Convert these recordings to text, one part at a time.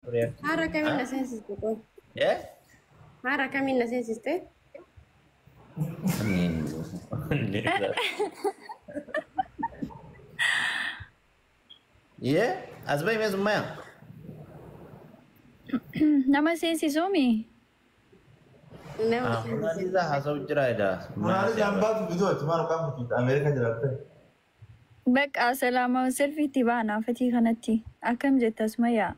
Haara kamiin na seensiste qoy? Eh? Haara kamiin na seensiste? Yee, as bahi mee Summayyaa. Nama seensisuumi? Nama seensiste. Monaliza haasa'u jira edaa. Monalizaan baatu bituu ati maal qaama Ameerikaa jiraatte. Bakka salaama selfiitti baana fatii kanatti. Akkam jetta Sumayyaa?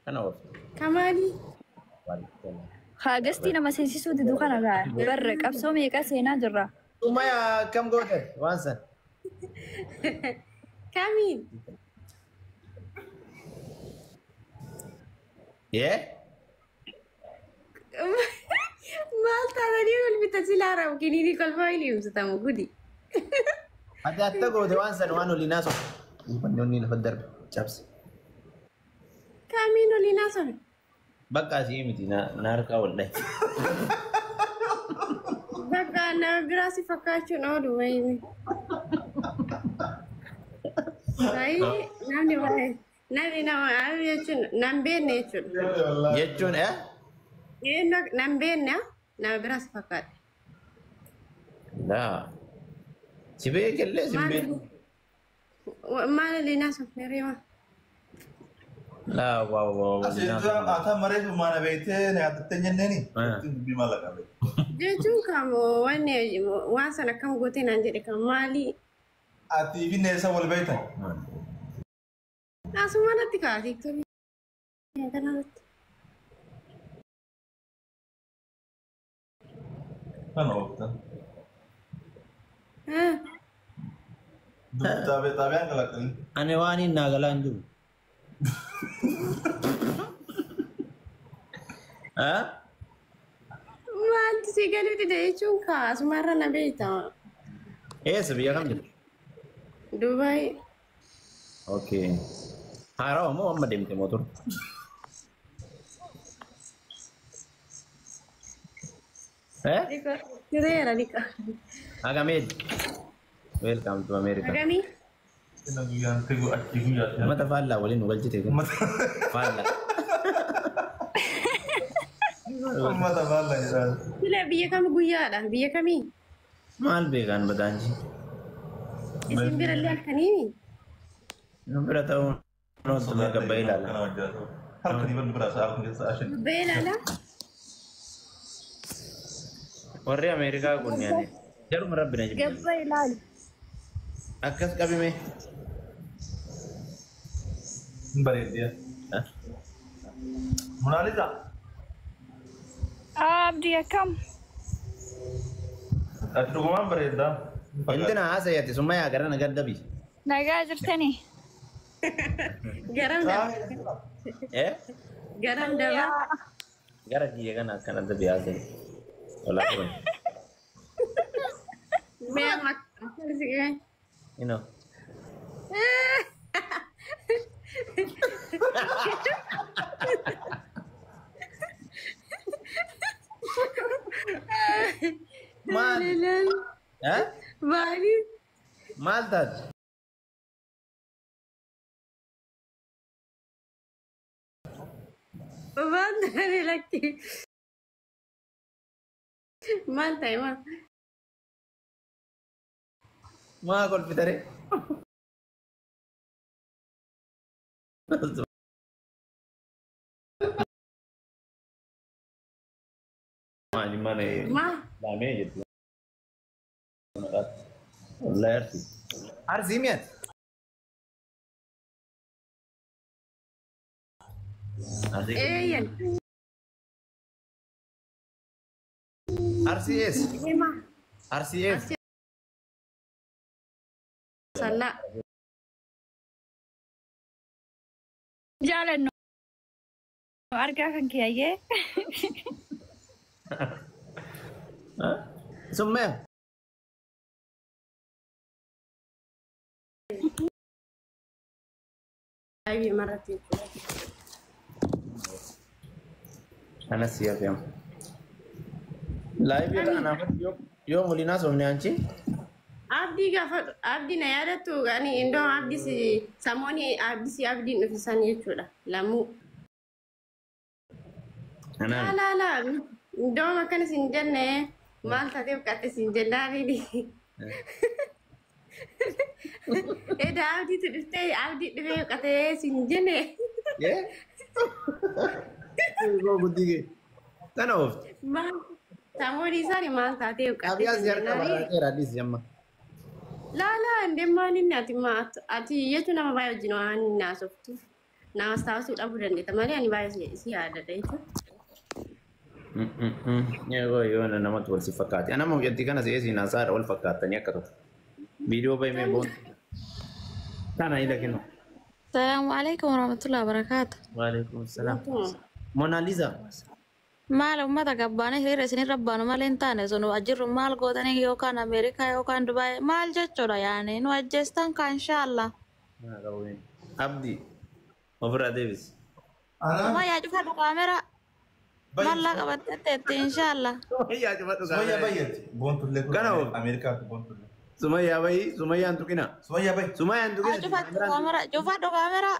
Kana oofte. Kamaali? Haagastii nama seensisuu didu kana gaa. Barra qabsoo meeqa seenaa jirra? Summayyaa akkam goote waan san? Kamiin? Yee? Maal taatanii wal bita silaa raawwiniini kolfaa hin ibsatamu gudi. Ati atta goote waan san waan oliin haasa'u. Wanni onni lafa darbe cabse. Kamiin oliin haasa'u? Bakka asii miti na harkaa wal dhahe. Bakka nama biraa si fakkaachuun oolu wayii. Wayii namni wayii namni nama jechuun nan beekne jechuudha. Jechuun eh? Nan beekne nama biraa si fakkaate. Laa. Si beekellee si beeku. Maal oliin haasofne reema? Laa waa waa Asii dura ata maree mana beektee na yaadattee jenneeni. Dubbii maallaqa beekte. Jechuun kam wanni waan sana akkam gootee naan jedhe kan maali? Ati fi neessa wal beektan. Asuma natti kaa tiiktookii kanarratti. Kana ooftan. Dubbii xaabiyaan kalaqanii. Ani waan hin naagalaa hin jiru. Maaltu si galuu dide jechuun kaa asumarra na beekta. Eessa biyya kam jirtu? Dubaay. Okay. Haarawaa moo amma deemte moo turte? Eh? Tureera liqa. Hagameed. Welcome to America. Hagamii? Inni guyyaan figu achi guyyaa. Mata faallaa waliin nu galchite kun. Faallaa. Uummata faallaa jedhaan. Sila biyya kam guyyaadha? Biyya kamii? Maal beekan bataanchi? Isin birallee halkaniimi? Nu bira ta'uun noottu gabba ilaala. Halkanii balli biraa sa'a kun keessa ashin. Gabba ilaala? Warri Ameerikaa kun yaani jaruma rabbi na jibbe. Gabba ilaali. Akkas qabime. Hin bareeddiya. Monaliza. Abdii akkam? Ati dhugumaan bareeddaa. Intina haasayati Summayyaa gara na gaddabi. Nagaa jirtanii? Garam daba. Eh? Garam daba. Gara kiyya kana akkana dabi haasayi. Walaa kun. Mee amma akkas siqee. Ino. Maal? Eh? Maali? Maal taate? Waan ta'e lakki. Maal ta'e maal? Maa kolfitare? Maali mana Maa? laamee jettu. Wallahi arsii. Arsii mi'aati? Arsii. Eeyyan. Arsii eessa? Maa? Arsii eessa? Sallaa. Jaalannu argaa kan kiyyayyee. Summayyaa. Aybii maratti jechuudha. Anas si hafeama. Laayivii kanaaf yoo waliin haasofne anchi. Abdii. Abdii gaafa abdii na yaadattu ani indoom abdii samooni abdii abdiin dhufisan jechuudha lamuu. Anaan. Laa laa indoom akkana sin jenne maal taatee buqqatte sin jennaani. Eda abdiitu dhuftee abdii dhufee buqqatee sin jenne. Yee? Koo guddii kee. Tana oofti. Maal samooni isaani maal taatee buqqattee Abiyaas sin harka jennaani. baraateera addis jamma. Laa laa indemmaan inni ati ati jechuun nama baay'ee wajjin waan naasoftuuf nama taasisuu dhabuu dandeetta malee ani baay'ee si yaadadha jechuudha. Yeroo yoo namatti wal si fakkaate. Anama hojjetti kana si'ee siin haasaadha wal fakkaattanii akka tokko. Viidiyoo bahimee boon. Kana ila kennu. Salaamu alaikum warahmatullahi wabarakatuh. Waalaikum salaam. Monaliza. Maal uummata gabbaanii hiriira isinirra baanu malee hin taane sun ajjirru maal gootanii yookaan Ameerikaa yookaan Dubaay maal jechuudha yaani nu ajjeestan ka inshaallah. Abdi. Ofirraa deebisi. Anaa Sumayyaa cufadhu kaamera mallaa qabattee teetti inshaallah. Sumayyaa cufadhu Sumayyaa bayyatti. Boontullee kun Kana oof. Ameerikaatti boontullee. Sumayyaa bayi Sumayyaan tuqina. Sumayyaa bayi. Sumayyaan Haa tuqina. cufadhu kaamera cufadhu kaamera.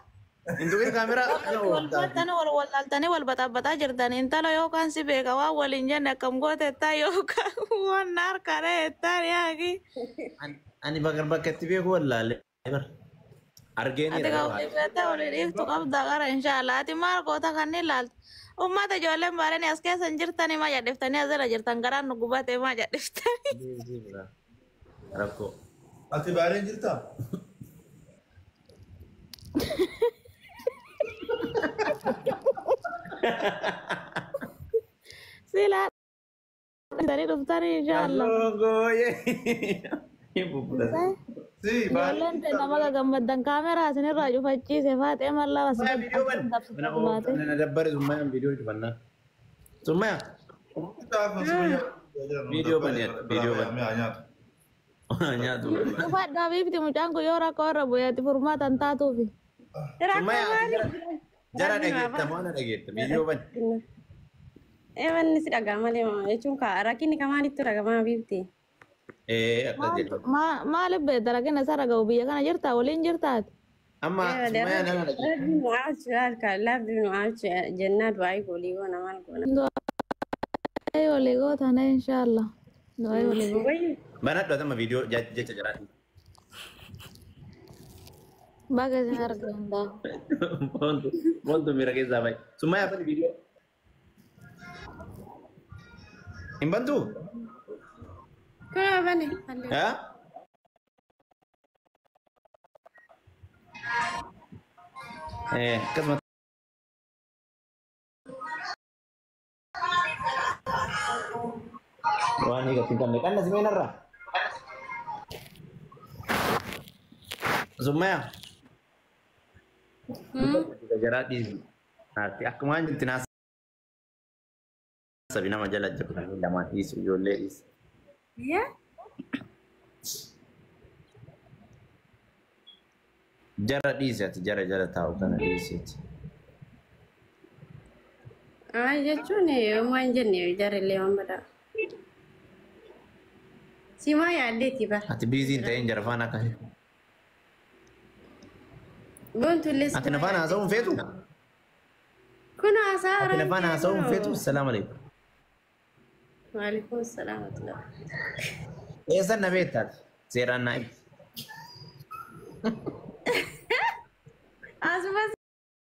Hin tuqin kaameraa. Kana Wal oofta. battanii wal wallaaltanii wal baxaabbataa jirtan intala yookaan si beeka waan waliin jenne akkam gootettaa yookaan waan na harkaa jettaan yaaki. Ani bakka bakka itti beeku wallaalee bara. Argeen Ati kan olii beektaa olii dhiiftu qabda qara inshaallah. Ati maal goota kanneen laaltu. Uummata ijoolleen baaranii as keessa hin jirtanii maa jadhiftanii as jala jirtan garaan nu gubatee maa jadhiftanii. Rakkoo. Ati baareen jirtaa? Silaa dhiftanii dhuftanii inshaallah. Hin bubbulata. Si baareen Ijoolleen nama gagammaddan kaameraa isinirraa cufachiise faaxee mallaa as Viidiyoo ban. Mana dabbare Sumayyaan viidiyoo cufannaa. Sumayyaa. Viidiyoo bani, viidiyoo bani. Nyaatu. Nyaatu. Cufadhu habiibti mucaan kun yoo rakkoo irra bu'eetti furmaata hin taatuufi. Sumayyaa jara dhageetta moo ana dhageetta viidiyoo bani. Eewanni si dhagaa malee jechuun rakkinni kamaalitti dhagamaa biifti. Ee akkas jedhu. Maaliif beekta rakkina isa dhaga'u biyya kana jirtaa waliin jirtaati? Amma Sumayyaan ana dhageetta. Rabbi nu aalchu harka rabbi nu aalchu jennaa du'aa goolii goona maal goona. Du'aa walii gootana inshaallah. Du'aa walii goota. Wayyi Banadhu atama viidiyoo jecha jaraati. Baga isin argan daa. Boontu miira keessaa bahe. Sumayyaa bani viidiyoo. Hin bantuu? kuna bane. Haa? Akkasuma waan hiikatti hin qabne qanna simeen irraa. Summayyaa. Jaraa dhiisi. Ati akkumaan jirti naa sabi nama jala jiru kan lamaan dhiisu ijoollee dhiisu. Yaa Jara dhiisi ati jara jala taa'u kana dhiisi. Ay jechuun waan jenne jarrillee waan badaa. Simaa yaaddeetti bara. Ati biiziin ta'een jara faana akka. Boontullee Ati na faana haasa'uun feetu? Kun haasaa Ati na faana haasa'uun feetu? Salaam alaikum. Waalaikum salaam wa rahmatullah. Eessan na beektaati? Seeraan naa ibsi. Asumas